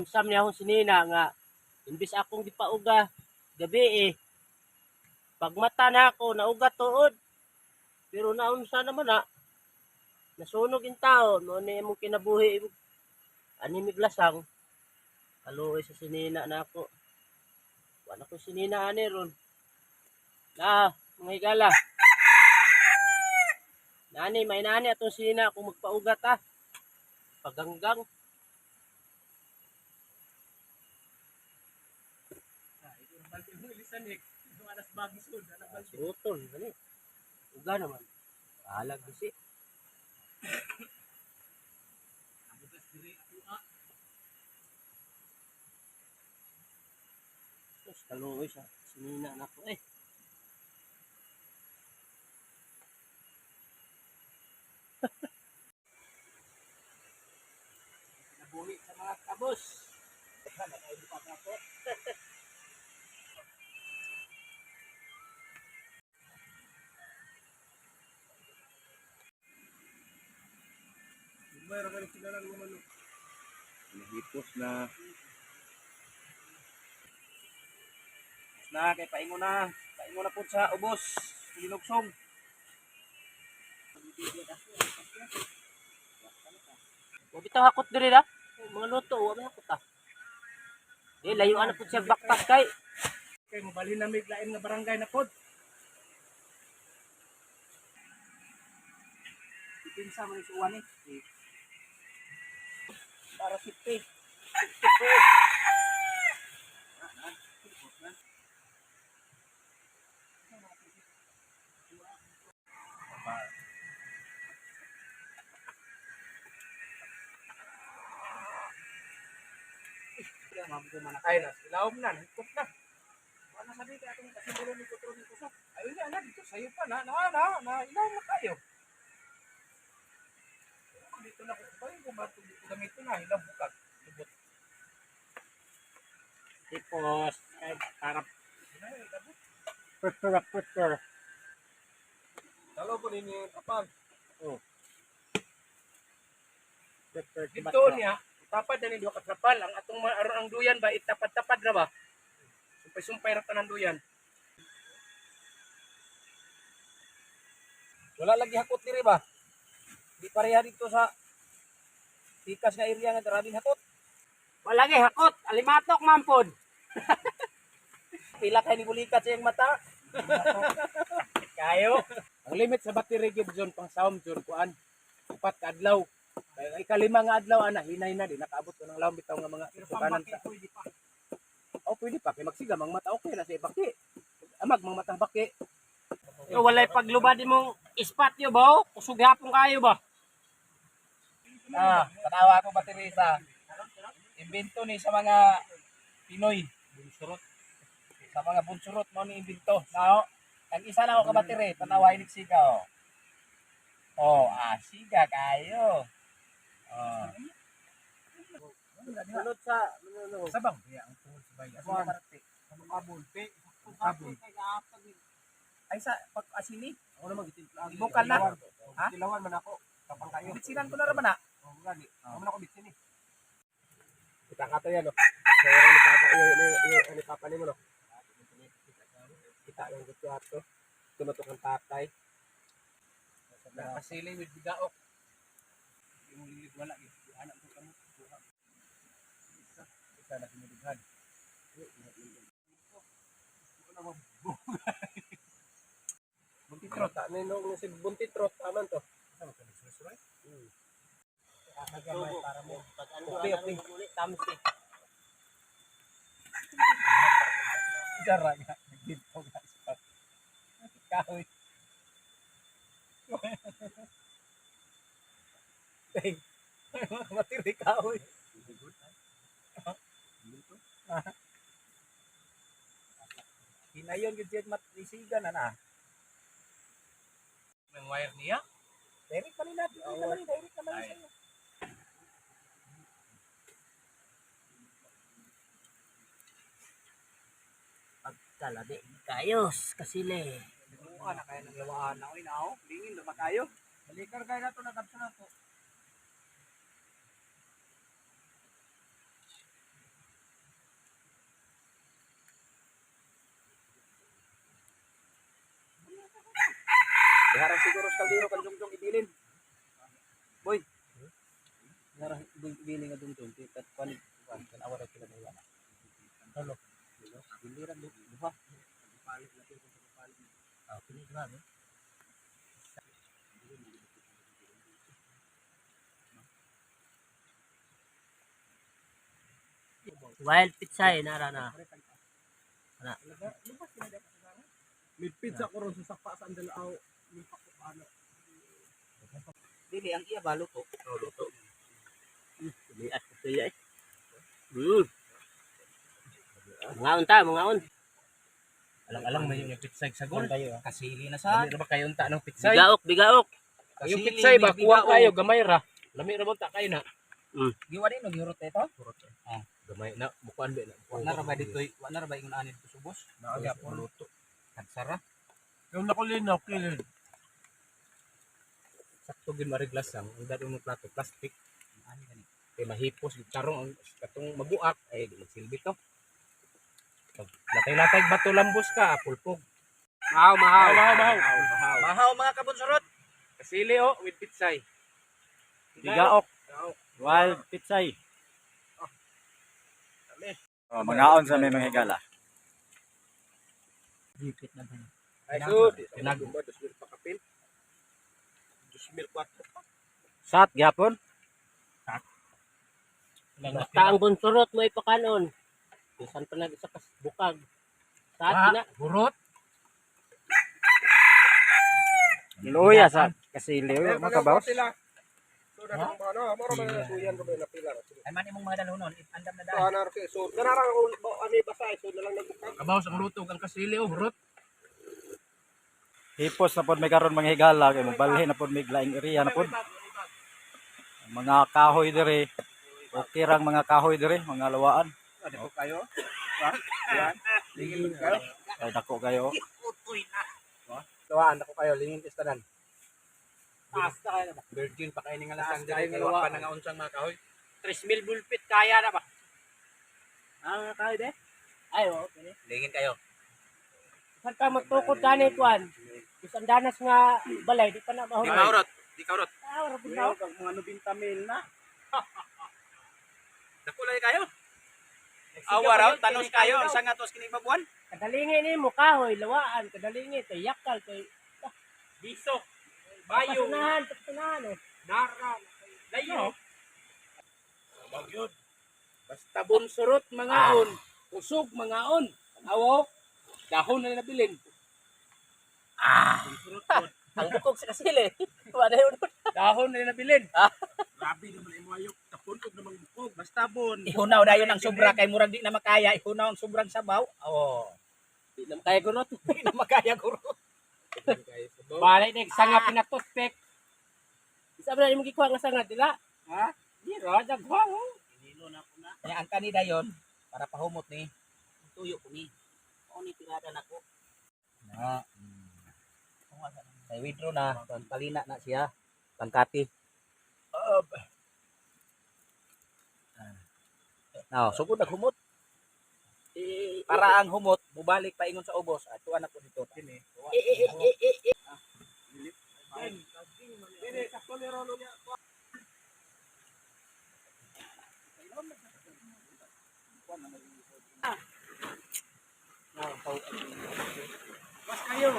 Sam niya akong sinina nga imbis akong gipauga gabi eh. Pagmata na ako nauga tuod. Pero naunsa naman na nasunog in taon mo ni imong kinabuhi ani miglasang kaluoy sa sinina na ako. Wala ko sinina ani ron. Na, mga higala. Nani, may nani atong sinina kung magpaugat ah. Paganggang. Sutol, gani. Uga naman. Alag si. Tapos kaluoy siya. Sinina na ko eh. Nabuhi sa mga kabos. Nahipos na. Na kay paingon na. Paingon na po sa ubos. Linugsong. Wa bitaw hakot diri na. Mga luto, wa may hakot ah. Di layuan na pud siya baktas kay. Kay mobalhin na mig lain nga barangay na pod. Ipinsa mo ni suwan eh. Para sipte. Ay na, ilawom na, nahipos na. Wala sabi kay atong kasimulo ni kutro ni kusog. Ayun na, na dito sayo pa na, na na, na ilawom na kayo. Dito na ko ba yung kumato dito gamito na hilang bukag. Lubot. Tipos kay para prepare prepare. Talo po ninyo yung kapal. Prepare Dito niya, tapad na ni duha ka trapal ang atong aron ang duyan ba itapad-tapad ra ba? Sumpay-sumpay ra tanan duyan. Wala lagi hakot diri ba? Di pareha dito sa tikas nga area nga grabing hakot. Wala gyud hakot, alimatok man pod. Pila kay ni bulikat sa iyang mata. Kayo. Ang limit sa battery gid zone pang saom zone kuan. Upat ka adlaw. Kay ang ikalima nga adlaw ana hinay na di nakaabot ko ng lawom bitaw nga mga sukanan sa. Oh, pwede pa kay magsiga mang mata okay na sa ibaki. Amag mang mata baki. Yo walay paglubad imong ispat yo ba? Kusog hapon kayo ba? Ah, tanawa ako battery sa imbento ni sa mga Pinoy. Bunsurot. Sa mga bunsurot mo ni imbento. Nao, ang isa na ako ka battery, tanawa inig siga oh. Oh, ah, siga kayo. Oh. Sunod sa ano Sabang kaya ang tuhod sa bayan. Kabul. Ay sa pag asini, Ako naman gitimpla. Ibukal na. Ha? Tilawan man ako. Kapang kayo. bitsinan ko na ra ba na? Oh, gani. Ako man ako bitsin eh. Kita ka to yan, no? Sa ni papa, iyo ni papa nimo, no? Kita yung gusto ato. Tumatok ang tatay. Nakasili with bigaok. Yung lilig wala eh. Anak ko kamo. Isa, isa na sinudughan. Buntitrot. Ta ni no si Buntitrot taman to. Para mo. Pag ano Okay, okay. uli tamsi. Jara nga. Dito nga spot. Kahoy. Ting. Matiri kahoy. Hinayon gyud siya matisiga na na. Ng wire niya. Direct pa ni natin. Naman ni direct naman ni sa'yo. Pagkalabi kayos kasile. Buka na kaya ng lawaan na oy nao. Lingin na ba kayo? Balikar kay nato na kapsa na to. kaldero kan jungjung ibilin. Boy. Nara ibilin nga jungjung kay kuan kuan kan awara kila na. Halo. Biliran duha. Ah, kini grabe. Wild pitsay nara na. May pizza ko ron sa sapa sa andalaw. Dili ang iya ba luto? Liat ko siya eh. Mangaon ta, mangaon. Alang-alang may yung pitsay sagol. Kasili na sa. Lami ra ba kayo unta ng pitsay? Bigaok, bigaok. Yung pitsay ba kuha kayo gamay ra. Lami ra ba ta kayo na? Giwa din og hurot ito. Gamay na bukuan ba na. Wa na ra ba ditoy, wa na ra ba ingon ani dito subos? Naa luto. Kagsara. Yung nakulin na, kilin. Sakto gid mariglas ang dadong ng plato plastic Ani gani. kay mahipos gid tarong ang katong mabuak ay di magsilbi to. Pag latay-latay bato lambos ka, pulpog. Mahaw, mahaw. Mahaw, mahaw, mahaw. Mahaw mga kabunsurot. Kasili oh with pitsay. Bigaok. Wild pitsay. Oh, mangaon sa may mga higala. Gipit na ba? Ay so, tinag ba 2000 pa kapil. 2004. Sat gyapon. Basta ang bunsurot mo ipakanon. Bisan pa nag isa kas bukag. Sa atin na. Hurot. Luya sa kasili oh, mga kabaws. Ay man imong mga dalhonon, andam na daan. Kabaws ang luto ang kasili oh, hurot. Hipos na pod may karon mga higala kay mobalhi na pod may laing area na pod. Ang mga kahoy dire. Okay rang mga kahoy dire, mga lawaan. Ano kayo? Ay dako kayo. Tuwaan ako kayo lingin istanan. Taas na kayo na ba? Virgin pa kayo nga Taas lasang dire kayo kay nga wa pa lawaan. na nga unsang mga kahoy. 3,000 bulpit kaya na ba? Ah, kaya de? Ay, oo, okay. Lingin kayo. Saan ka magtukod gani kuan? Bisan danas nga balay di pa na mahurot. Di mahurot, di kahurot. Ah, wala pud na. Mga 90 mil na. Dako lagi kayo. Awa raw tanos kayo ang sanga tos kini babuan. Kadalingi ni mo kahoy, lawaan, kadalingi kay yakal kay Biso. Bayo. pasunahan, pasunahan oh. Nara. Layo. Basta bunsurot mangaon, kusog mangaon. Awo, dahon na nabilin. Bunsurot pod. Ang bukog sa kasili. Wala yun. Dahon na nabilin. Grabe naman imo ayok, tapunog namang bukog. Basta bon. Ihunaw dayon ang sobra kay murag di na makaya, ihunaw ang sobrang sabaw. Oh. Di na kaya gurot. Di na makaya guro. Balay na sanga pinatutpek. Isa ba na imong gikuha nga sanga dila? Ha? Di ra daghan. Oh. Kaya ang kani dayon para pahumot ni tuyo ko ni. Mao ni tirada nako. Na. Kay withdraw na, palina na siya. Pangkati. Now, sugod nag humot. Para ang humot, mubalik pa ingon sa ubos. Atuan ako dito. Mas kayo.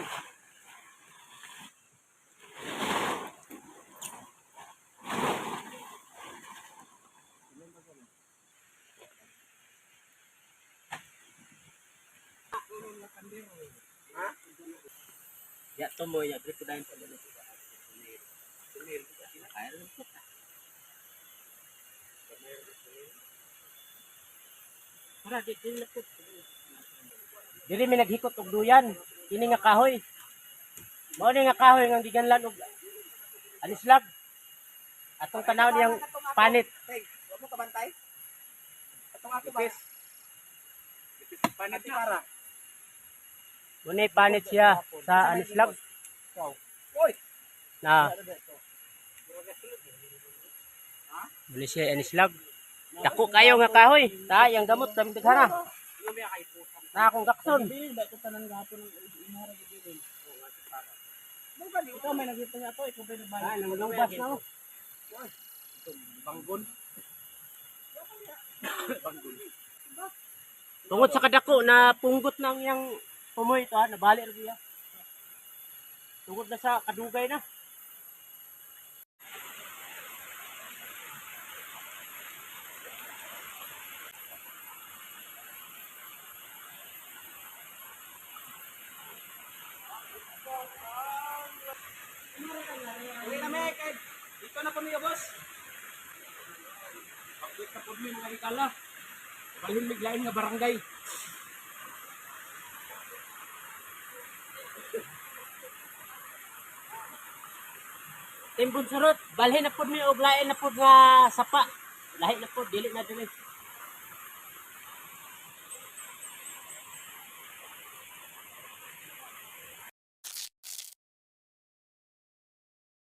Ya tumoy ya diri kudayon pa dili. Para di dili na po. Dili mi naghikot og duyan. Kini nga kahoy. Mao ni nga kahoy nga giganlan og alislag. Atong tanaw niyang panit. Hey, wa mo kabantay? Atong ako ba? Panit para. Mao ni panit siya sa alislag. Oy, Na Muli siya anislag. Dako kayo nga kahoy. Ta, yang gamot kami daghana. Na akong gakson. Ikaw may nakita niya to, ikaw ba nagbalik? Ah, nalubas na oh. Banggon. Banggon. Tungod sa kadako na punggot ng iyang pumoy ito ha, nabali ra siya. Tungod na sa kadugay na. Uwi na me kay dito na po niyo boss. Pagkwit na po mi mga higala. Balhin mig lain nga barangay. Timbon surot, balhin na pud mi og lain na pud nga sapa. Lahi na pud, dili na dili.